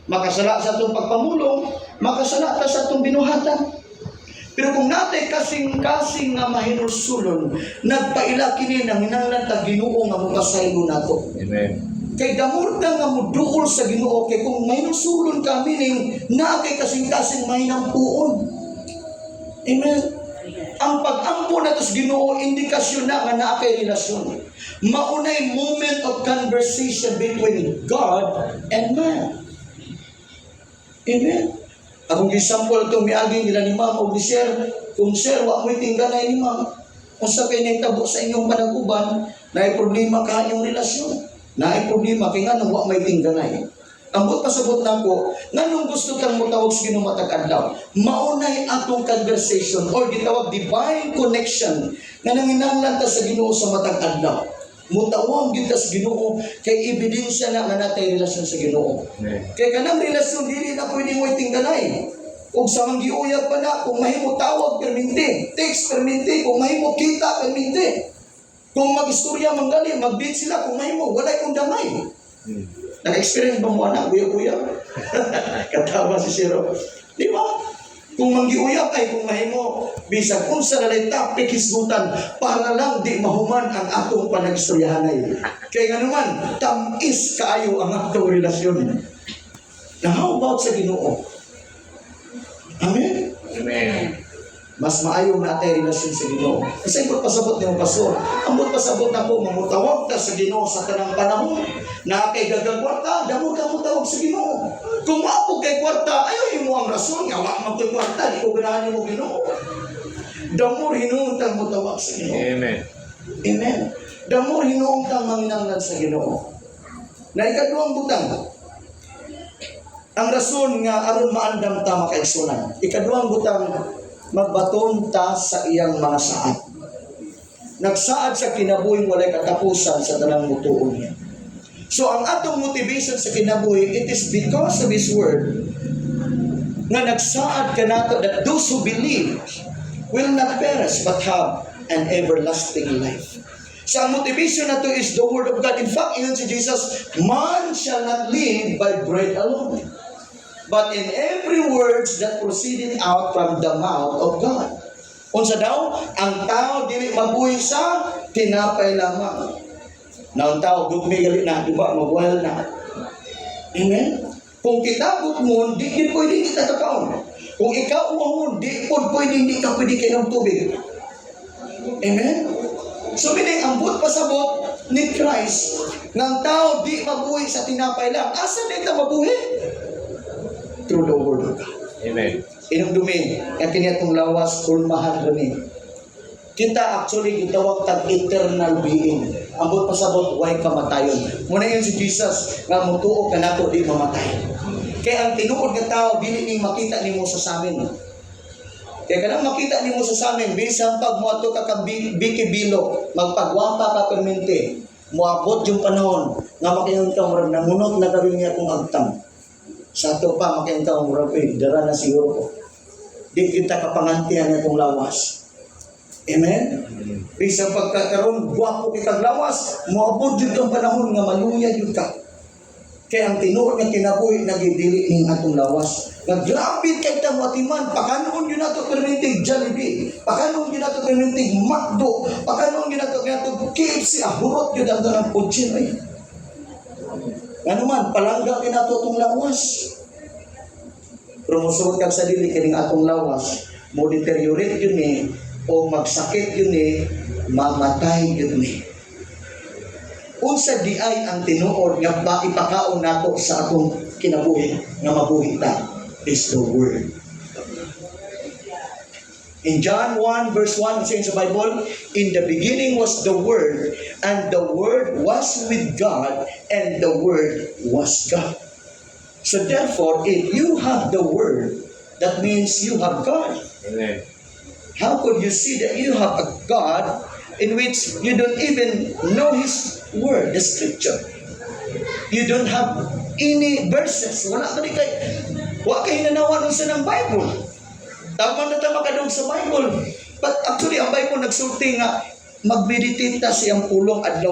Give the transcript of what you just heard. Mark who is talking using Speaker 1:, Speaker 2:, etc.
Speaker 1: Makasala sa atong pagpamulong, makasala ta sa atong binuhatan. Pero kung natay kasing-kasing nga mahinulsulon, nagpaila kini nang hinanglan ta Ginoo nga mopasaylo nato.
Speaker 2: Amen.
Speaker 1: Kay the more ta nga moduol sa Ginoo, kay kung mahinulsulon ka, meaning naa kay kasing-kasing mahinampuon. Amen. Ang pag-ampo nato sa Ginoo, indikasyon na nga naa kay relasyon. Maunay moment of conversation between God and man. Amen. Akong example itong miagi nila ni ma'am o ni sir, kung sir, wa mo'y tingganay ni ma'am, unsa kay nahitabo sa inyong panag-uban, naay problema ka inyong relasyon. Naay problema kay nganong wa may tingganay. Ambot pasabot nako, nganong gusto kang motawag sa Ginoo matag adlaw? Maunay atong conversation or gitawag divine connection nga nanginahanglan ta sa Ginoo sa matag adlaw. Mutawag gyud ta sa Ginoo kay ebidensya na nga natay relasyon sa Ginoo.
Speaker 2: Amen.
Speaker 1: Kay kanang relasyon dili na pwede mo itingganay. Ug sa manggiuyab pa na, kung mahimo tawag perminti, text perminti, kung mahimo kita perminti. Kung mag-istorya manggali, mag-date sila, kung mahimo, walay undangay. Naka-experience ba mo anak, uyab-uyab? Katawa si Siro. Di ba? Kung manggiuyab ay kung mahimo, bisag unsa na lay topic hisgutan para lang di mahuman ang atong panagstoryahanay. Kay nga naman, tamis kaayo ang atong relasyon. Now, how about sa Ginoo? Amen?
Speaker 2: Amen.
Speaker 1: Mas maayo na atay relasyon sa Ginoo. Kasi ambot pasabot nimo, pastor. Ambot pasabot nako, mamutawag ta sa Ginoo sa tanang panahon. Na kay daghang kwarta, the more ka mutawag sa Ginoo. Kung wa po kay kwarta, ayaw mo ang rason nga wa man koy kwarta, di ko ganahan nimo Ginoo. The more hinuon tang mutawag sa Ginoo.
Speaker 2: Amen.
Speaker 1: Amen. The more hinuon kang manginanglan sa Ginoo. Na ikaduhang butang, ang rason nga aron maandam ta, makaigsunan. Ikaduhang butang, magbaton ta sa iyang mga saad. Nagsaad sa kinabuhing walay katapusan sa tanang mutuo niya. So ang atong motivation sa kinabuhi, it is because of His word nga nagsaad kanato that those who believe will not perish but have an everlasting life. So ang motivation nato is the word of God. In fact, ingon si Jesus, "Man shall not live by bread alone, but in every words that proceeded out from the mouth of God." Unsa daw? Ang tao dili mabuhi sa tinapay lamang. Na ang tao, gugmi gali na, di ba? Magwal na. Amen? Kung kita gutmon, di gid pwede kita kakaon. Kung ikaw uhawon, di pod pwede, hindi ka pwede kainom tubig. Amen? So meaning, ang buot pasabot ni Christ, ng tao di mabuhi sa tinapay lang. Asa din ta mabuhi? Through the word of God.
Speaker 2: Amen.
Speaker 1: Inumdumi, nga kini atong lawas, hulmahan rani. Kita actually gitawag tag eternal being. Ambot pasabot, way kamatayon. Muna yun si Jesus nga mutuo ka nato, di mamatay. Kay ang tinuod nga tao dili ning makita nimo sa samin. Kay kanang makita nimo sa samin, bisan pag moadto ka kang Vicky Belo, magpagwapa ka permente, moabot yung panahon nga makaingon ka, "Murag nangunot na gawin niya akong agtang." Sa ato pa makaingon ka, "Murag eh, dara na siguro ko." Di kita kapangantihan niya itong lawas. Amen? Bisan pagkakaroon, gwapo kitag lawas, moabot jud ang panahon nga maluya jud ka. Kaya ang tinuod nga kinabuhi nagidili ning atong lawas. Nga grabe kay ta moatiman, pakanon gyud nato permintig Jollibee, pakanon gyud nato permintig McDo, pakanon gyud nato nato KFC, ahurot gyud ang tanang food chain ay. Ngano man, palangga kay nato atong lawas. Pero mosugot kag sa dili, kining atong lawas, mo deteriorate yun ni o magsakit yun ni, mamatay yun ni. Unsa di ay ang tinuod nga ba ipakaon nato sa atong kinabuhi nga mabuhi ta is the word. In John 1 verse 1, it says sa Bible, "In the beginning was the Word, and the Word was with God, and the Word was God." So therefore, if you have the Word, that means you have God.
Speaker 2: Amen.
Speaker 1: How could you see that you have a God in which you don't even know His Word, the Scripture? You don't have any verses. Wala ka ni kay, wa kay hinanawan unsa ng Bible. Tama na tama ka sa Bible. But actually, ang Bible nagsulti nga mag-meditate ta sa iyang pulong adlaw.